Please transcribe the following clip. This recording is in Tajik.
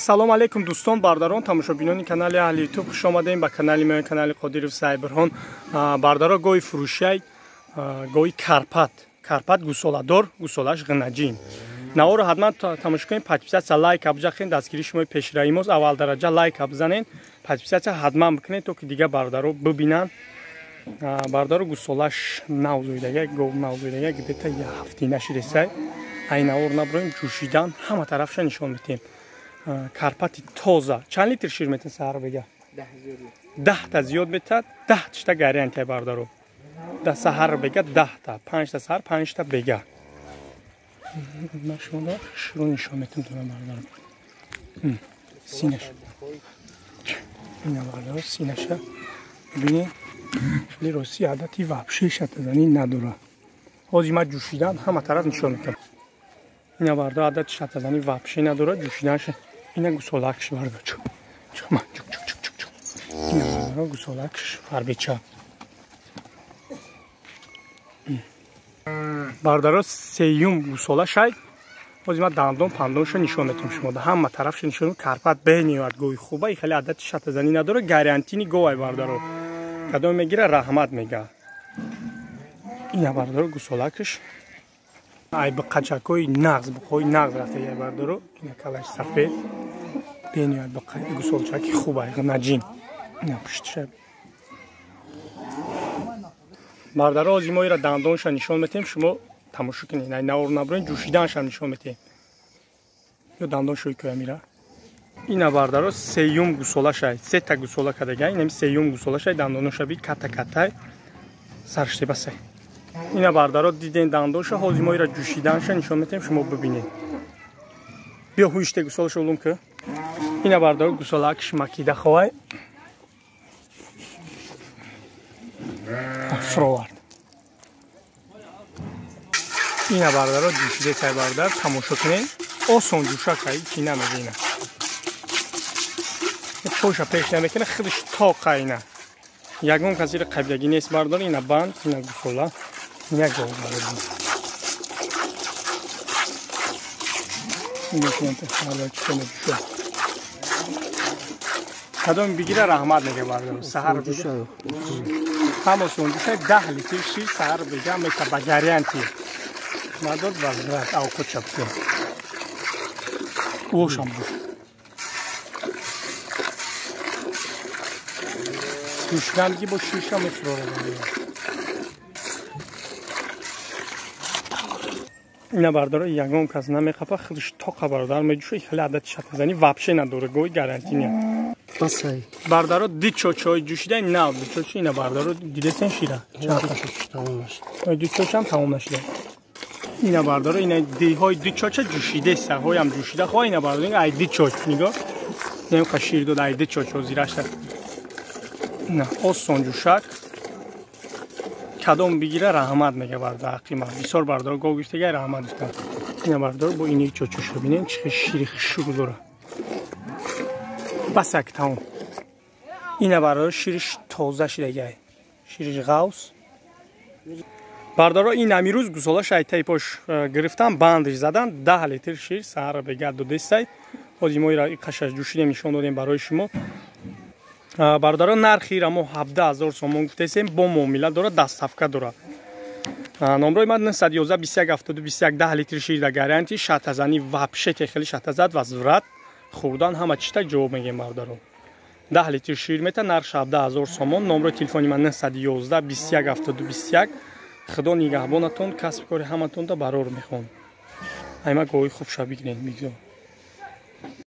Ассалому алайкум дӯстон, бардарон, тамошобинони канали Аҳли Ютуб, хуш омадем ба канали мо, канали Қодиров Сайбирҳон. Бардаро, гоҳи фурӯшияй, гоҳи Карпат, Карпат гусоладор, гусолаш ғинаҷин. Наворо ҳатман тамошо кунед, подписаться, лайк бизанед, дастгирии шумои пешравии мост. Аввал дараҷа лайк бизанед, подписаться ҳатман бикунед, то ки дигар бардаро бибинанд. Бардаро, гусолаш навзоидага, гов навзоидага, где-то як ҳафтина шидесай. Ай навор наброем, ҷӯшидан ҳама тарафша нишон медиҳем. Карпати тоза. Чанд литр шир метад саҳар бега? 10 та зиёд метад, 10 ташта гарантия, бардаро. Да саҳар бега 10 та, 5 та саҳар, 5 та бега. Шумо широ нишон метам дона, бардаро. Синаш. Ина, бардаро, синаша. Бибинед, хеле рости адати вообще шатазанӣ надора. Ҳозир ман ҷӯшидан ҳама тараф нишон метам. Ина, бардаро, адати шатазанӣ вообще надора, ҷӯшиданша. Ина гусолакш, бардаро. Чу. Чу, чук чук чук чук чук. Ина, бардаро, гусолакш фарбеча. Бардаро, сеюм гусола шай. Ҳозир ман дандон пандонша нишон метам шумо. Ҳама тарафша нишон. Карпат бениҳоят гоҳи хуба, хеле адати шатазанӣ надора, гарантини говай, бардаро. Кадом мегира, раҳмат мега. Ина, бардаро, гусолакш. Ай биқачакҳои нағз, буқҳои нағз рафтагай, бардаро. Ина калаш сафед. Бениҳоят гусолчаки хубай, наҷин. Ина пуштиша. Бардаро, ҳозир мо ира дандонша нишон метем, шумо тамошо кунед. Ай навор наброем, ҷӯшиданшам нишон метем. Ё дандон шӯй кӯям ира. Ина, бардаро, сеюм гусолашай. Сета гусола кадагай, инами сеюм гусолашай, дандоноша би ката катай. Сарштебасай. Ина, бардаро, диден дандонша, ҳозир мо ира ҷӯшиданша нишон метем, шумо бибинед. Биё ҳуиште гусолаша улум ки. Ина, бардаро, гусолаакш макида ховай. Фуровард. Ина, бардаро, ҷӯшидесай, бардар, тамошо кунед. Осон ҷӯшакай, ки намега ина. Поша пеш намекунад, худаш тоқа ина. Ягон касиро қабилагӣ нест, бардор, ина банд, ина гусола, ина гов барои. Ина чӣ меҷӯшад. Кадом бигира, раҳмат мега, бардар. Саҳар бега. Ҳама сонҷӯшай, 10 литр шир саҳар бега мета ба гарантия. Надод возврат, авқот чапки. Ошам буд. Ҷӯшиданги бо ширша мефурорад. Ина, бардаро, ягон кас намехапа, худаш тоқа, бародар, меҷӯша, хеле адати шатазанӣ вообще надора, гоҳи гарантиня. Басай. Бардаро, ди чочои ҷӯшида нав, ду чочи ина, бардаро, дидесен шира. Ду чочам тамом нашида. Ина, бардаро, ина диҳои ду чоча ҷӯшиде, саҳоям ҷӯшида, хо ина, бардаро, ай ди чоч нигоҳ. Немқа шир дод ай ди чоч ҳозирашта. Ина осон ҷӯшак. Кадом бигира, раҳмат мега, бардар, ҳаққи ман. Бисёр бардаро гов гирифтага, раҳмат гуфтан. Ина, бардаро, бо ини чочошо бинед, чӣ шири хушук дора. Басак, тамом. Ина, бардаро, шириш тоза шидагай. Шириш ғавс. Бардаро, ин амирӯз гусола шайтаи пош гирифтан, бандиш задан, 10 литр шир саҳар бега додесай. Ҳозир мо ира қашаш ҷӯшидем, нишон додем барои шумо. Бародаро, нархи ира мо 17 000 сомон гуфтесем, бо муомила дора, доставка дора. Номрои ман 911 21 72 21. 10 литр шир да гарантия, шатазанӣ вообще те хеле шатазад, возврат, хӯрдан ҳама чита ҷавоб мегем, бародаро. 10 литр шир мета, нарх 17 000 сомон. Номрои телефони ман 911 21 72 21. Худо нигаҳбонатон, касби кори ҳаматонда барор мехоҳам. Айма гоҳи хуб ша бигирен, бигзор.